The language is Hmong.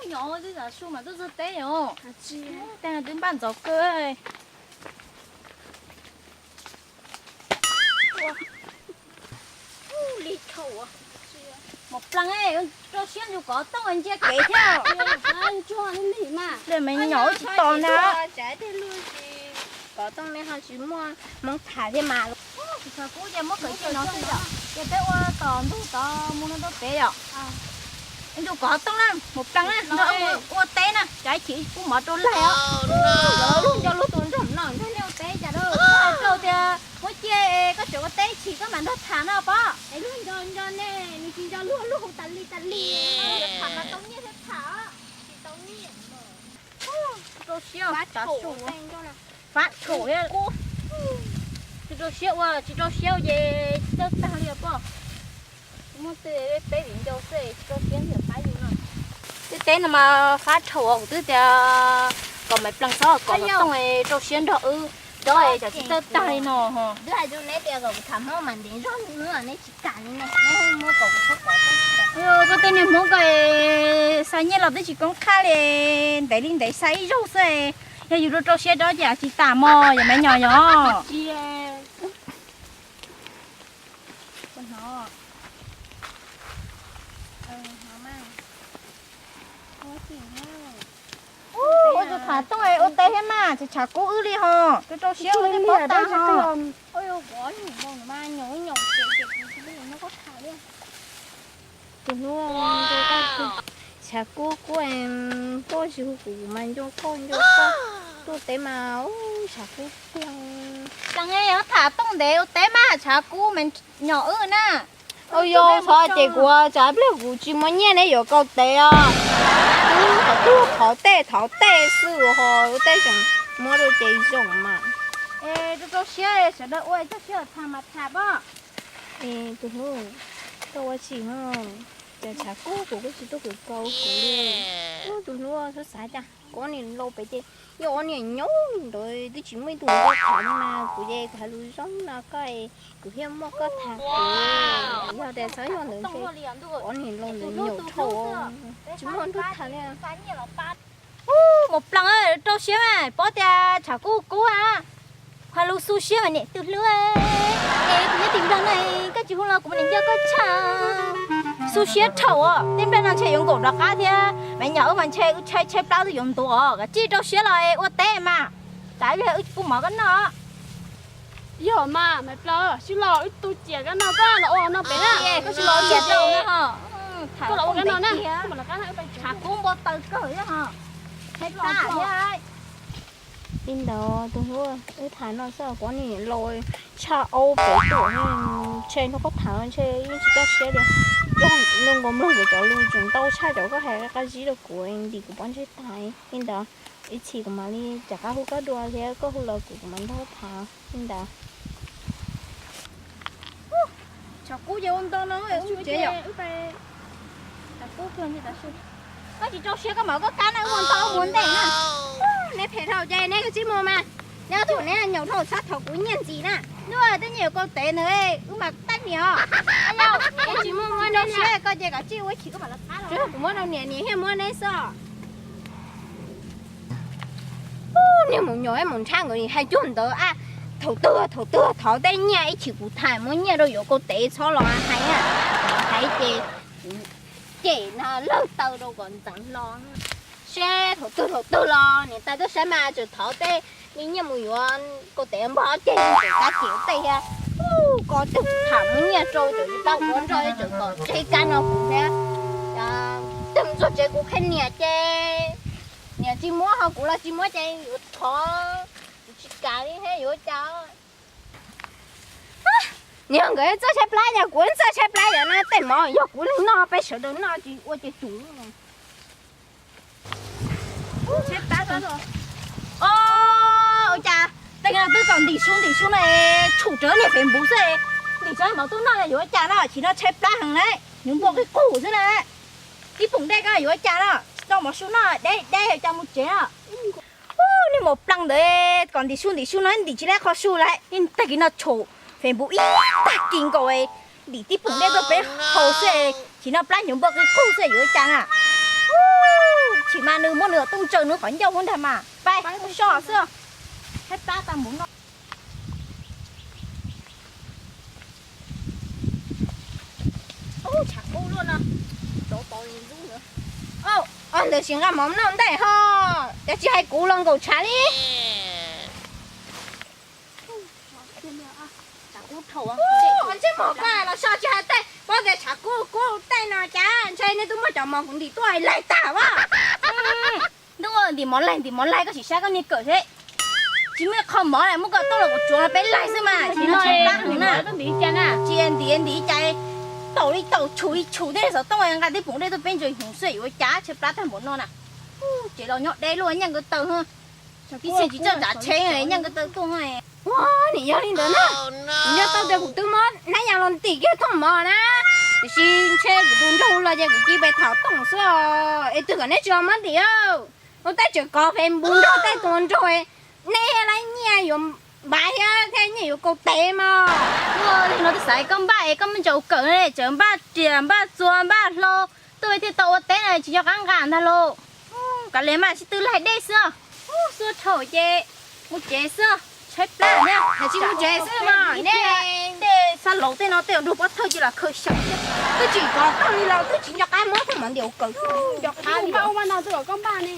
Nyob twb tam su mas tuaj txog teb os. Teb twb npaj ntxov kawg. Mus plees, rau siab ntsug kov tooj ntsia kev thiab. Li me nyuam tsis tos na. Kov tooj ne ho tsis muaj hmoov tham thiab mas. Tsis txhob kub ces muab kawm cia no xwb yom, ces peb ua tom ntug tod mus no rau pem yom. Ntsug kov tooj na, mus plees na, nrog wb ua teb na, tsam ib chim pub mov rau laig os. Luag nco luag tus nroog no nrog nej ua teb cas lauj. Rau tias muab cia koj tseem ua teb chim koj mam nrog tham no pob. Es luag nco nco nej, nws tsis nco luag, luag hu tas li tas li. Tham mas tau nyiaj thiaj tham, tsis tau nyiaj. Rau siab, fab tshaum thiab. Tsis rau siab ua, tsis rau siab ua ces tsis txawj tag li pob. Muaj tej peb viv ncaus xwb tsis rau siab ntxim qab yus no. Tej teb no mas fab tshaum, kuv twb tias kom Maiv Plees txhob kom tooj, rau siab nrog wb dob es tsam tsis txawj tag li no. Twb hais rau neb tias kom kuv tham Hmoob mas ntev zog, neb tsis kam li ne, neb muab kom kuv txhob kom. Koj tej niag Hmoob ko xa nyiaj los twb tsis koob qhaj li, ntev li ntev xa ib zaug xwb. Yog yus rau rau siab dob ces tsis tas mog, yog Maiv Nyom yog. Ua tus tham tooj ua teb thiab mas tsis tshav kub wb li ho, rau rau siab ua nej paub tas ho. Tus hnub tshav kub kub, koj tsis hu kuv mas nco koj nco koj. Tuaj teb mas tshav kub tiag. Tseem tham tooj ntev ua teb mas tshav kub me nyom wb na. Ua yog xyov ces kuv tsam pliag kuv tsis muaj nyiaj neb yuav koj teb os. Twb thov tej thov tej xwb ho tej tseem muab rau ces zoo mas. Es rau rau siab sawv daws ua txog siab tham mas tham pob. Tus hnub, koj ua tsis ho, cas tshav kub kuv kuj tsis tuaj kawm nkaus kuv li. Tus hnub xav xav cas kuv ob niam laus pem ces yog ob niam nyob ntawd twb tsis muaj ib tug nrog tham li mas kuv ces kuv hais lus zoo no koj, kuv thiaj muaj koj tham kuv. Yog tias txhob yog ntawd ces ob niam laus ntawd nyuam dhau, tsis muaj nrog tham li. Mus plees, rau siab mas pob tias tshav kub kub a. Hais lus xu siab mas niam tub hlub, es kuv nyob tim Nplog no koj tsis hu los kuv mas niam nco koj tshaj. Xu siab dhau os, tej Nplog no ntshe yuav nkaum rov qab thiab, Maiv Nyom wb mas ntshe wb tshaib tshaib plab twb yuav ntuav os, koj tsis rau siab los ua teb mas. Tsam ib pliag wb tsis pub mov koj noj. Yog mas Maiv Plees, sib los wb tu ciam koj no, koj los ua no pem na, koj sib los ua ciam koj los ua koj no na. Tshav kub npau taws kawg thiab ho. Tshaib plab thiab. Li ntawd tus hlub, wb tham no xwb, kuv niam laus tshaj aub pem tuam, ntshe nrog koj tham ntshe yeej tsis kaj siab li. Zoo nkaus mloog kuv cov lus tseem ntau tshaj cov koj hais qab zib rau kuv, ntim kuv pob ntseg tag. Li ntawd ib txhis kuv mam li rov qab hu koj dua thiab koj hu los kuv, kuv mam nrog koj tham li ntawd. Tshav kub ces ua ntau no, wb mus tsev yom. Koj tsis rau siab koj mam koj kab na, wb ua ntau mus ntej na. Neb phem dhau ces neb kav tsij mus mas. Neb tus neb nyaum dhau txhob thov kuv nyiaj ntxiv na. Ntuj, tej nyiaj yuav koj tev ntawd wb mas tab niam os. Tsis muaj, muab rau siab koj ces kav tsij ua chim koj mam los qab los. Kuv muab rau niam, niam thiaj muab neb xwb. Niag mus nyuam mus ntshab nkawd hais cuag ntawd a. Thaum twg thaum twg thov tej nyiaj ib chim kuv tham muab nyiaj rau yuav koj tev txhob los hais, hais ces kuv cem no lawg taw rau kom ntxeev hlo. Seb thaum twg thaum twg los niam tais tuaj saib mas tseem thov tej li nyiaj mus yuav koj tev npog ces tseem tab cem tej thiab. Koj twb tham muab nyiaj rau tseem tsis pab kuv nrog tseem kom tseg kab no kuv thiab. Twb mus txog tsev kuv qhia niam ces niam tsis muab ho kuv los tsis muab ces yuav thov kuv tsis kam li thiab yuav ua cas. Niam nkawd txawj tshaib plab yog kuv txawj tshaib plab yog no tej mov yog kuv li noj peb sawv daws noj tsis ua ces tsum. Ua cas tej no twb txawm ntim su ntim su no tshum rawv niag Facebook xwb. Ntim su mov tub noj yuav ua cas no, chim no tshaib plab heev na, hnyuv npua qig qug xwb na. Tib poom dej ko yuav ua cas no, tsis tau mov su noj, deb deb coj mus tsev no. Niag maum plees ntawd kom ntim su ntim su no ntim tsis laib qhov su lawm, tag kis no tshaum Facebook ib tag kis nkaus, ntim tib poom dej tuaj peb haus xwb, chim no plab hnyuv npua qig qug xwb yuav ua cas na. Tsis mas nws muab nws tuaj ntsaws nws qhov ncauj ntag mas. Pab so xwb. Haib plab tag npaum no. Tshav kub luaj no. Ntawd tsis nqa mov noj ntej ho. Cas tsis hais kuv los nkaum tshav li. Qhov ntsej muag koj los so tsis hais tej, paub tias tshav kub kub tej no cas ntshe nej twb muab cov mov kuv ntim tuaj laig tag a. Ntuj, ntim mov laig ntim mov laig, koj sim saib koj niag kawm seb. Tsis muaj qho mov muab koj tuaj los kuv tsuav peb laig xwb mas. Tsis no tshaib plab heev na. Tsis ntim ntim cas, taum li taum tshum li tshum tej xov tooj nqa tej poom dej tuaj peb ntsaws hnyuv xwb yuav ua cas tshaib plab tag npaum no na. Tsev los nyob deb luaj nyiaj nkawd taw. Tib txhia tsis txawj tsav tsheb nyiaj nkawd taw tuaj. Ua, nim yog li ntawd na. Kuv nco tau tias kuv twb muab hnab yas los ntim kiag thooj mov na. Tiam sis ntshe kuv tus nraug los ces kuv cia li pes thaum tooj xwb os. Es twg kom neb tsis los muab ntim. Ua tej tseem kov Facebook nrog tej tus nraug, neb lawv nyiaj yuav npav thiab thiaj nyiaj yuav kaus tes mog. Ua li no twb xav koj npaj es koj muaj ntsaum kawm ne, tseem npaj riam npaj txuas npaj hlau tuaj thiaj tau ua teb na, tsis nco qab nqa ntag lauj. Kav liam mas sib tw laig dej xwb. Xua dhau ces mus tsev xwb, tshaib plab thiab. Tsis mus tsev xwb mas nej tej xab laus tej no tej nraug pov thawj cia los khaws xyaum thiab. Twb tsis kov tag li los twb tsis nco qab muab tej mov ntim ua kawm. Nco qab li ua no twb kom koj npaj ne.